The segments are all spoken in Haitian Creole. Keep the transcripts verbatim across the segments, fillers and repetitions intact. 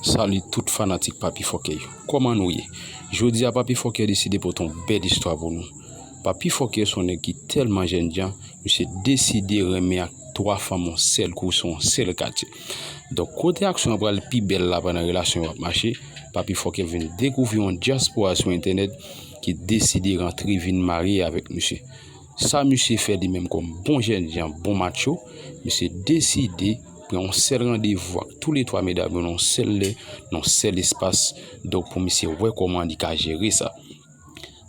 Salut tout fanatik Papi Fòkè yo. Kòman nou ye? Jodi a Papi Fòkè deside pote yon bèl istwa pou nou. Papi Fòkè se yon nèg ki tèlman jènjan, misye deside renmen ak twa fanm yon sèl kou sou yon sèl katye. Donk, kote aksyon an pral pi bèl la pandan relasyon yo ap mache, Papi Fòkè vin dekouvri yon dyaspora sou entènèt ki deside rantre vin marye avèk misye. Sa misye fè li menm kòm bon jènjan, bon matcho, misye deside pran yon sèl randevou ak toulètwa medam yo nan yon sèl lè, nan yon sèl espas, donk pou misye wè kòman li ka jere sa.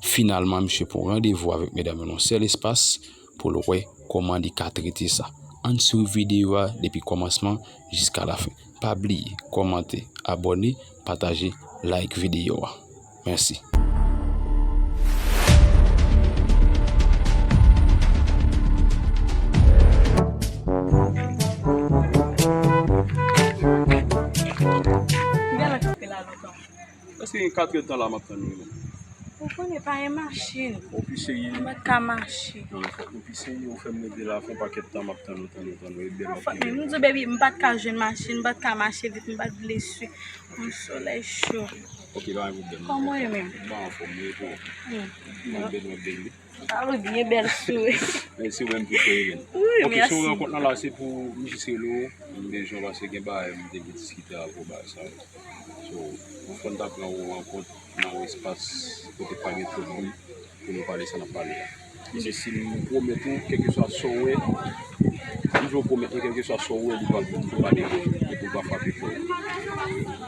Finalman, misye pran randevou avèk medam yo nan yon sèl espas pou l wè kòman li ka trete sa. Ann swiv videyo a depi kòmansman jiska lafen. Pa bliye kòmante, abòne, pataje, like videyo a. Mèsi. Prèske gen katrè tan la m ap tann ou menm. Ou konnen pa gen machin. Ou pi serye? M pa t ka mache. Non, fòk ou pi serye, ou fè m rete la, fè yon pakèt tan m ap tann ou, tann ou, tann ou, e bèl anpil. Fòk menm, m di w, baby, m pa t ka jwenn machin, m pa t ka mache vit, m pa t vle swi yon solèy cho. Ok, pa gen pwoblèm. Kòman w ye menm? M anfòm, wi, e pou ou? Hmm. Mwen bèl, mwen bèl, wi. Ah, ou byen bèl sou. Mèsi, ou menm tou, cheri. Wi, ok, mèsi. So rankont lan la, se pou m jis rele w, m bezwen w paske gen bagay m te vle diskite avè w, bagay sa yo. So, fò n ta pran yon rankont nan yon espas kote pa gen twòp bri pou nou pale sa n ap pale a. Mesye, si m pwomèt ou, kèlkeswa sa w wè, m jwe pwomèt mwen, kèlkeswa sa w wè, li pa pou m pa deranje, li pou pa frape fò.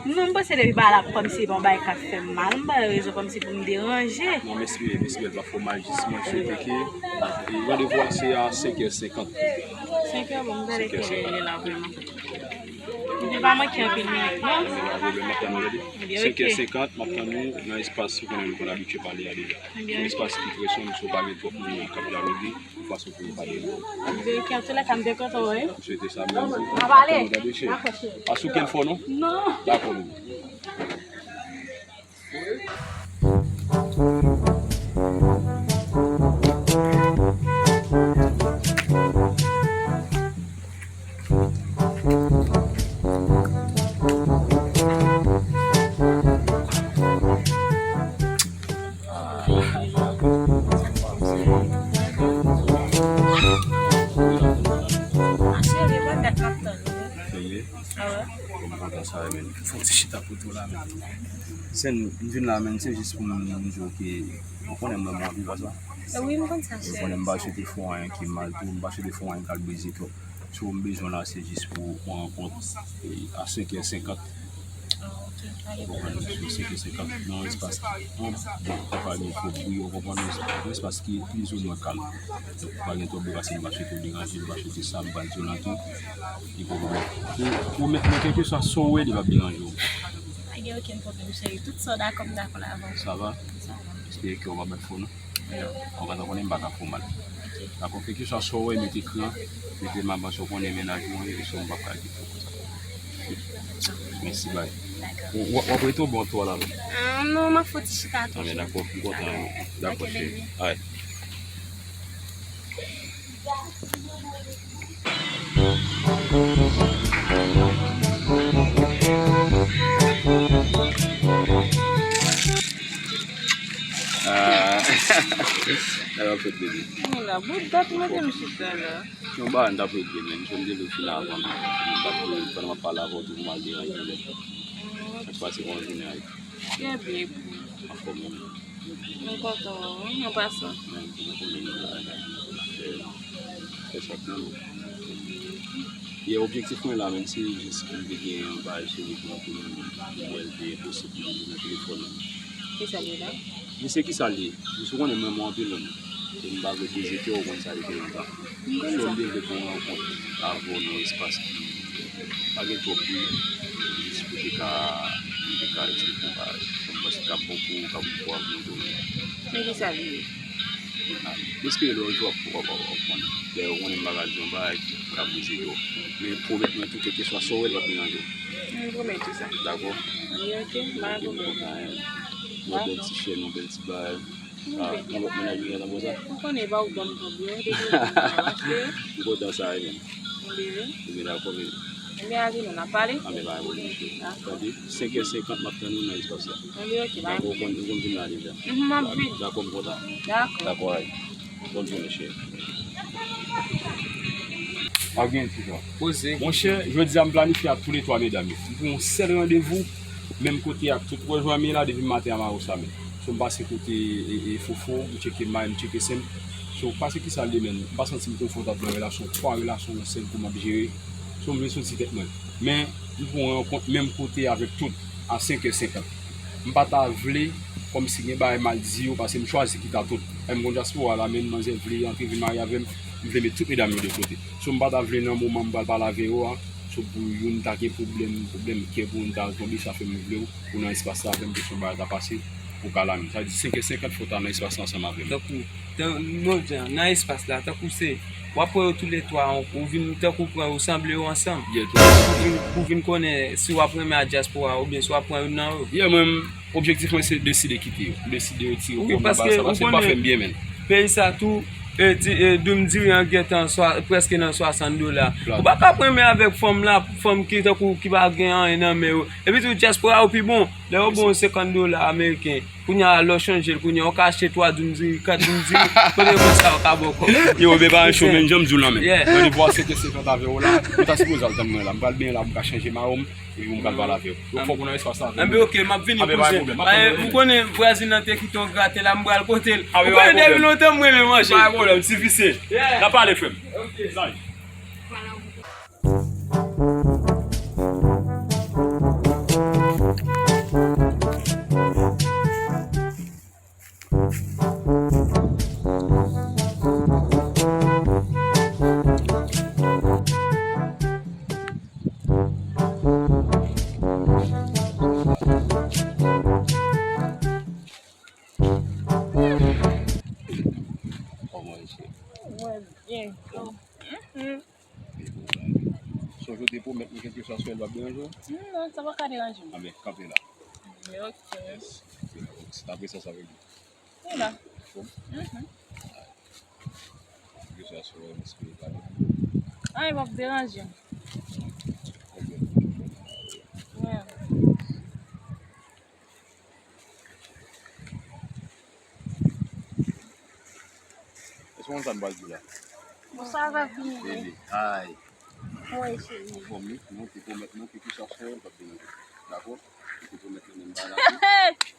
Non, m panse depi bagay la kòmsi se yon bagay k ap fè m mal, m ba yo rezon kòmsi pou m deranje. Non, m espere, m espere l pa fè w mal, jis mwen swete ke, e, randevou a se a senkè senkant. Senkè, bon, m gade kèlè li la vrèman. Li pa manke anpil minit, non? Ebyen, m ap tann ou, gade. Ebyen, ok. Senkè senkant, m ap tann ou nan espas ou konnen nou konn abitye pale a deja. Ebyen, ok. Yon espas ki trè sonb, so pa gen twòp moun k ap dyaloge, yon fason pou nou pale. Ebyen, ok, antoulèka, m byen kontan, wi. M swete sa menm tou. N a pale. N a pale. Dakò, cheri. Dakò, cheri. Pa sou kèl fò, non? Non. Dakò, baby. Cheri, mwen mèt ap tann ou. Serye? Ah ouais. Bon, m kontan sa, men. Fè yon ti chita kote w la, men. Sèn, m vin la, men, se jis pou m, m di w ke, ou konnen mwen, mwen anvi konsa. Wi, m konn sa, cheri. Ou konnen m pa swete fè w anyen ki mal tou, m pa swete fè w anyen k al brize kè w. So, m bezwen la, se jis pou yon rankont, e, a senkè senkant. Ah, ok. Ou konprann? So, senkè senkant, nan yon espas ki, bon, ki pa gen twòp bri, ou konprann? Yon espas ki plizoumwen kalm. Donk, pa gen twòp bri, paske m pa swete w deranje, m pa swete sa, m pa di w lan tou. Li pwoblèm. Ou, ou menm, kèlkeswa sa w wè, li p ap deranje w. Pa gen okenn pwoblèm, cheri. Tout sa w dakò, m dakò avè w. Sa va? Sa va. Espere ke w pa bat fò, non? Non. Ou pa ta konnen m pa ka fè w mal. Ok. Dakò, kèlkeswa sa w wè, mete kran, mete maban, sa w konnen mennaj mwen, e sa m p ap ka kite w konsa. Mèsi, bay. Dakò. Ou, w ap, w ap rete oubyen w ap tou al avè m? Ah, non, m ap fè yon ti chita tou. Ah, men dakò, m kontan. Dakò, cheri. Ok, baby. Alright. Ah. Sa w ap fè, baby? Mwen la, bout dat mete m chita la. Yon bagay m t ap regle, men. M sonje l fin avan. M t ap, pandan m ap pale avè w tou, pou m al deranje w. Sa k pase, kòman jounen an ye? Trè byen. Anfòm ou menm? Mwen kontan wè w, wi, an pasan. Mwen, mwen kontan wè w. Fè sa pou nou. Ye, objektif mwen la, menm si jis m te gen yon bagay sou li pou mwen, pou mwen, pou mwen, te posib pou mwen nan telefòn nan. Kisa l ye la? Li se kisa l ye? Jis ou konnen mwen, mwen anpil menm. E m pa vle brize kè w, ou konn sa depi lontan. M konn sa. So, m te vle pran yon rankont avè w nan yon espas ki pa gen twòp bri, jis pou te ka, pou te ka eksplike yon bagay. Sa m panse k ap bon pou ou, k ap bon pou avni w tou. Men kisa l ye? Ah, m espere lòt jou w ap, w ap, w ap, w ap konn. Dayè, ou konnen m pa ka di yon bagay ki ka brize kè w. Men pwomèt mwen tou, kèlkeswa sa w wè, l p ap deranje w. M pwomèt ou sa. Dakò? Wi, ok, m pa gen pwoblèm. Mwen bèl ti chèn, yon bèl ti bagay. Ah, yon lòt mennaj ou gentan poze? Ou konnen pa ou ban m kòb yo, depi ou ban m kòb yo. M kontan sa, wi, menm. Wi, wi. Wi, dakò, baby. Ebyen, ale, nou n ap pale. Anben, pa gen pwoblèm, cheri. Dakò. Tande, senk è senkant, m ap tann ou nan espas la. Anben, oke, pa gen pwoblèm. Dakò, m konn, m konn vin la deja. Mhm, m ap vini. Dakò, m kontan. Dakò. Dakò, ay. Bòn jounen, cheri. Pa gen ti jan. Poze. Monchè, jodi a m planifye ak toulètwa medam yo. M pran yon sèl randevou, menm kote ak tout. Ou wè jan m ye la, depi maten a m a Osamen. So, m pase kote, e, e, Fofo, m tcheke May, m tcheke Sem. So, pase ki sa l ye, menm, m pa santi m konfòtab nan relasyon, twa relasyon nan sèl kou m ap jere. So, m vle soti tèt mwen. Men, m pran yon rankont menm kote avèk tout, a senk è senkant. M pa ta vle, kòmsi gen bagay m al di yo, paske m chwazi kite tout. E m konn dyaspora la, men manzè vle antre vin marye avè m, m vle met tout medam yo de kote. So, m pa ta vle nan moman m pral pale avè yo a, so pou youn ta gen pwoblèm, pwoblèm kè pou youn ta tonbe, sa fè m vle w, ou nan espas la avè m, kesyon bagay ta pase, pou w ka la menm. Sa di senk è senkant fò w ta nan espas la ansanm avè m. Tankou, tan, non, jan, nan espas la, tankou se, w ap pran yo toulètwa, ou vin tankou pran yo, sanble yo ansanm. Yeah, tou. Pou vin, pou vin konnen si w ap renmen a dyaspora oubyen si w ap pran youn nan yo. Yeah, mwen, objektif mwen se deside kite yo. Deside retire kò m nan bagay sa, paske l pa fè m byen, menm. Peyi sa tou, e, di, e, doum diri an gentan swa, prèske nan swasant dola. Ou pa ka ap renmen avèk fanm la, fanm ki tankou ki pa gen anyen nan men yo. Epi tou, dyaspora yo pi bon. Lè yo ba w senkant dola ameriken, kounye a lè w chanje l, kounye a w ka achte twa doum diri, kat doum diri, kote moun sa yo ka ba w kòb? Yo, men pa yon cho, men jan m di w lan, men. Yeah. Randevou a senk è senkant avè w la, ou ta sipoze al tann mwen la. M pral benyen la, m ka chanje mayo m, epi m pral pale avè w. Yo, fòk ou nan espas la avè m. Anben, oke, m ap vini, kouzen. Anben, pa gen pwoblèm. Mwen konnen vwazin nan te kite yon gratèl la, m pral kote l. Ou konnen depi lontan m renmen manje. Pa gen pwoblèm, ti visye. Yeah. N a pale, frè m. Oke. Bye. Kòman w ye, cheri? Mwen byen. Mhm. Sonje w te pwomèt mwen kèlkeswa swa l p ap deranje w? Non, sa pa ka deranje m. Anben, kanpe la. Anben, oke. Yes. Kanpe la. Apre sa, sa vle di. Wi la. Fò? Mhm. Kèlkeswa swa l, m espere pa deranje w. Anyen p ap deranje m. Oke. Wi. Èske w konn sa m pral di w la? Bonswa, sa va vini. Bebe, ay. Wi, cheri. Anfòm, wi. Non, te pwomèt mwen ke kisa sou w, m p ap vin. Dakò? Te pwomèt mwen menm bagay la.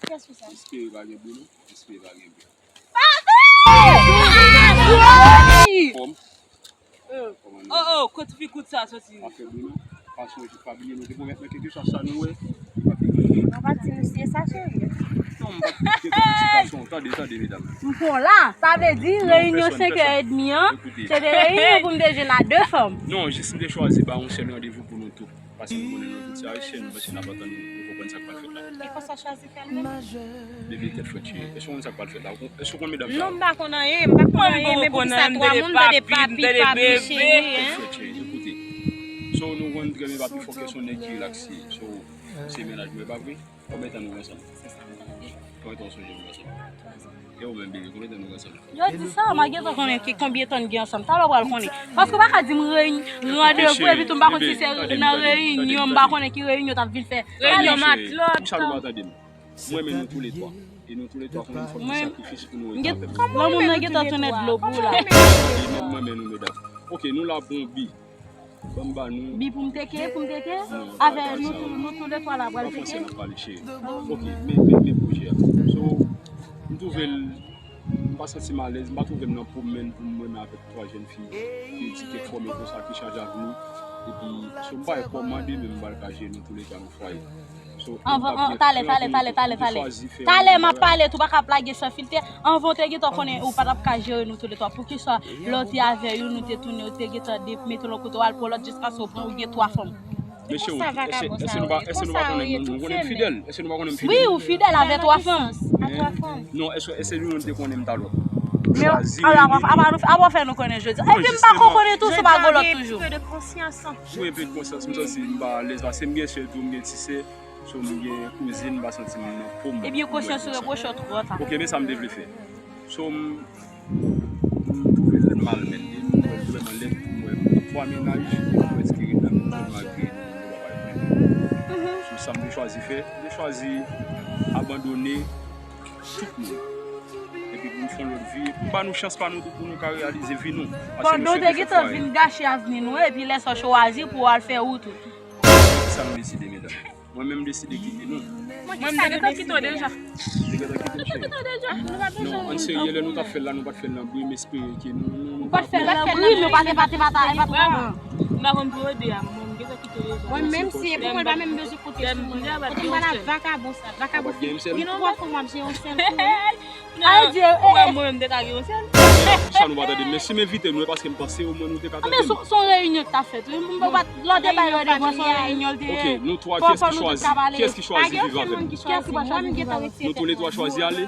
Kiyès ki sa? Espere pa gen bri, non. Espere pa gen bri. Anfòm? Oh, oh, kote fi kout sa soti? Pa fè bri non. Pa sonje, pa bliye, nou te pwomèt mwen kèlkeswa sa nou wè, li p ap vin. Mwen pa di misye sa, cheri. Non, m pa di misye, ti gason. Tande, tande, medam. M pran w la, sa vle di reyinyon senk è edmi an, se te reyinyon pou m te jwenn a de fanm. Non, jis m te chwazi ba yon sèl randevou pou nou tou. Paske nou konnen nou tout se Ayisyen, nou panse n ap atann nou, nou konprann sa k pral fèt la. E konsa w chwazi fè l menm? Bebe, tèt frèt cheri. Èske w konn sa k pral fèt la? Èske w konn medam sa yo? Non, m pa konn anyen, m pa konn anyen, men poukisa twa moun tande papi, papi, cheri, hein? Tèt frèt cheri, ekoute. So, nou konn trè byen papi fò ke se yon nèg ki relakse. So, se mennaj mwen, pa vre? Konbyen tan nou ansanm? Konbyen tan w sonje nou ansanm? E ou menm, bebe, konbyen tan nou ansanm? Yo di sa, m a gentan konnen ki konbyen tan n gen ansanm. Talè w pral konnen. Paske w pa ka di m reyinyon, randevou, epi tou m pa konn si se nan reyinyon, m pa konnen ki reyinyon w t ap vin fè. Reyinyon matlòt. Talè w cheri, poukisa nou pa tande m? Mwen renmen nou toulètwa. E nou toulètwa konnen fòk nou sakrifye pou nou rete ansanm. Lanmou m nan gentan tounen dlo pou ou la. E menm mwen renmen nou, medam. Oke, nou la pou yon bi. Ban m ba nou. Bi pou m teke, pou m teke? Non, avè nou tou, nou toulètwa la pral teke. An fransè n ap pale, cheri. Oke, men, men, men pwojè a. So, m twouve l, m pa santi m alèz, m pa twouve m nan po m menm pou m renmen avèk twa jèn fi ki edike, fòme konsa, ki chaje avni. Epi, so, m pa wè kòman demen m pral ka jere nou toulètwa nan fwaye. Anvan, an, talè, talè, talè, talè, talè. Talè m ap pale tou, pa ka ap lage san filtè. Anvan w te gentan konnen ou pa t ap ka jere nou toulètwa. Poukisa lè w te avè youn, ou te tounen, ou te gentan de-, mete l yon kote, w al pran lòt jiskaske w pran, ou gen twa fanm? Mesye, èske, èske nou pa, èske nou pa konnen nou, nou konnen m fidèl? Èske nou pa konnen m fidèl? Wi, ou fidèl avè twa fanm. Non, èske, èske nou te konnen m ta lòt? Men, chwazi, alò, apa, apa, apa w fè nou konnen jodi a? Epi m pa ko konnen tou si w pa gen lòt toujou. Wi, enpe de konsyans, m santi m pa alèz, paske m gen sè tou, m gen ti sè. So, m gen kouzin, m pa santi m nan po m. Ebyen, konsyans ou repwoche w twò ta. Oke, men sa m te vle fè. So, m, m twouve l mal, men, e m wè l vrèman lèd pou m wè twa mennaj, m wè ki ret nan menm zòn, malgre Sa m te chwazi fè, m te chwazi abandone tout moun. Epi pou n fè yon lòt vi, epi ba nou chans pa nou tou pou nou ka reyalize vi nou. Paske pandan nou w te gentan vin gache avni nou, epi lè sa w chwazi pou w al fè wout ou. Sa nou deside, medam. Mwen menm m deside kite nou. Mwen menm m te gentan kite w deja. Ou te gentan kite m, cheri? Non, ann serye, lè nou t ap fè l la, nou pa t fè l nan bri, m espere ke nou, nou, nou pa t fè l nan bri, nou pa te, pa te, pa ta, pa ta. M pa konn pou yo de a, mwen m gentan kite w deja. Mwen menm, si e pou mwen, l pa menm bezwen kote sou mwen. Kote m pa la vakabon sa, vakabon. Ou gen twò fanm, w ap jere yon sèl pou mwen. Ay, Dye, eh, eh. Mwen menm, m te ka gen yon sèl. Sa nou pa tande, men si m envite nou, e paske m panse omwen nou te ka tande m. Ah, men se, se yon reyinyon ki t ap fèt wi. M pa t, lò te bay lòd e pran se yon reyinyon l te ye. Ok, nou twa, kiyès ki chwazi? Kiyès ki chwazi viv avè m? Kiyès ki pa chwazi viv avè m? Nou toulètwa chwazi ale?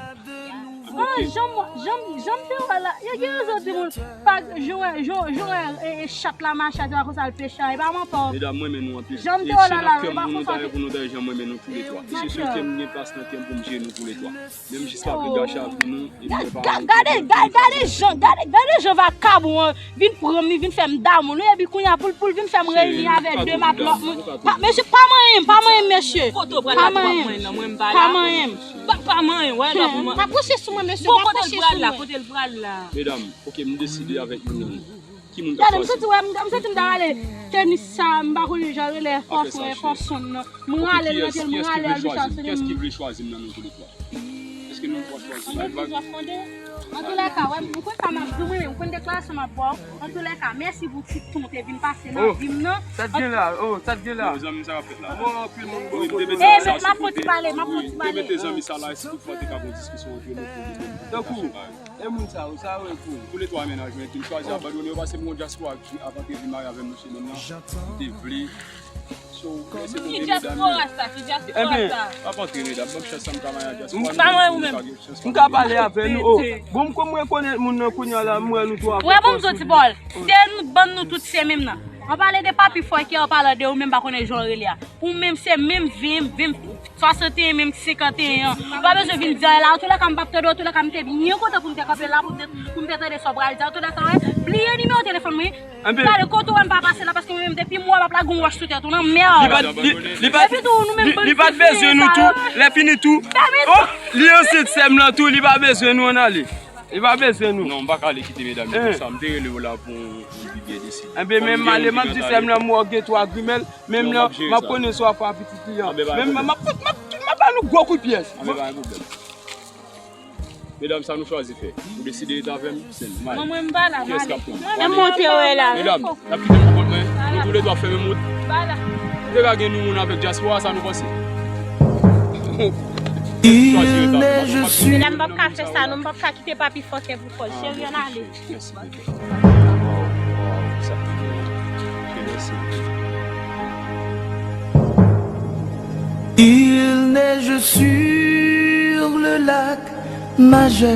Ah, jan m, jan m, jan m te wè la, yo gen rezon di moun, pa, jan w wè, jan, jan w wè, e, e, chat la mache atè a konsa l pe chay, e pa manti. Medam, mwen renmen nou anpil. Jan m te wè la la, e pa konsa. E se nan kè m pou nou ta ye, pou nou ta ye, jan mwen renmen nou toulètwa. E se sou kè m gen plas nan kè m pou m jere nou toulètwa. Menm jis pa vle gache avni nou, epi yo pa. Ga-, gade, ga-, gade jan, gade, gade jan vakabon an vin pran m, li vin fè m damou li, epi kounye a pou l, pou l vin fè m reyini avèk de matlòt moun. Pa, mesye, pa manyen m, pa manyen m, mesye. Kote w pral la pou w ap manyen nan mwen, m pa la. Pa manyen m. Pa, pa manyen, wè la pou mwen. Pa pwoche sou mwen, mesye, pa pwoche sou mwen. Bon, kote l pral la, kote l pral la? Medam, ok, m deside avèk youn nan nou. Ki moun k ap chwazi? Gade, m santi, wè, m, m santi m ta rale tenis sa, m pa konnen jan l rele, fò frè, fò sonn nan. M rale l nan pye l, m rale l nan pye l. Kiyès ki vle chwazi m nan nou toulètwa? Èske nou twa chwazi? Antoulèka, wè, m konn sa m ap di w, mwen menm, m konn deklarasyon m ap ba w. Antoulèka, mèsi pou ti tan w te vin pase nan vi m nan. Sa t gen la? Oh, sa t gen la? Zanmi, sa k ap fèt la? Oh, anpil moun. Wi, m te mete zanmi sa sou kote. Wi, m te mete zanmi sa la, si toutfwa te ka gen diskisyon ant nou pou nou. Tankou, e moun sa yo, sa yo ye pou ou? Toulètwa mennaj mwen, ki m chwazi abandone yo, paske m gon dyaspora ki ap antre vin marye avè m nan semèn nan. M te vle. So, lèse tonbe, medam yo. Ki dyaspora sa? Ki dyaspora sa? Ebyen, pa pantre, medam. Ban m chans sa m ka marye ak dyaspora nou. Pa mwen ou menm. M ka pale avè nou. Oh, bon, m konn mwen konnen moun nan kounye a la, m wè nou twa. Wè, ban m di w ti Pòl. Se nou, bann nou tout se menm nan. An pale de papi fò kè, an pale de ou menm, pa konnen jan w rele a. Ou menm se menm ven, ven, swasanteyen, menm senkanteyen an. Ou pa bezwen vin di anyen la. Antoulèka, m p ap tande w, antoulèka, m te byen kontan pou m te kanpe la, pou m te, pou m te tande sa w pral di. Antoulèka, wè, bliye nimewo telefòn mwen. Gade, kote w wè m pa pase la, paske mwen menm, depi m wè w ap lage yon wòch sou tèt ou nan mèd. Li pa, li, li pa, epi tou, nou menm li, li pa t bezwen nou tou, lè fini tou. Oh, li ansent sè m lan tou, li pa bezwen nou, ann ale. Li pa bezwen nou. Non, m pa ka ale kite medam yo konsa. M te rele w la pou yon vi byen deside. Enben, menm m ale, m ap di sè m lan, m wè w gen twa grimèl, menm lan, m ap konnen sa w ap fè a pitit li an. Menm m ap, m ap, m ap ba nou gwo kout pyès. Anben, pa gen pwoblèm. Medam, sa nou chwazi fè? Ou deside rete avè m? Sèl, m ale. Mwen, mwen, m pa la, m ale. Kiyès k ap pran? Mwen, mwen, m ale. Medam, n ap kite m pou kont mwen. Nou toulètwa fèmen wout. M pa la. Nou te ka gen nou moun avèk dyaspora, sa nou panse? Chwazi rete avè m. Medam, m p ap ka fè sa, non, m p ap ka kite papi fòkè pou fòl. Cheri, ann ale. Mèsi, bebe. Waw, waw, sa fè mwen. Mèsi. Il neige sur le lac Majeur.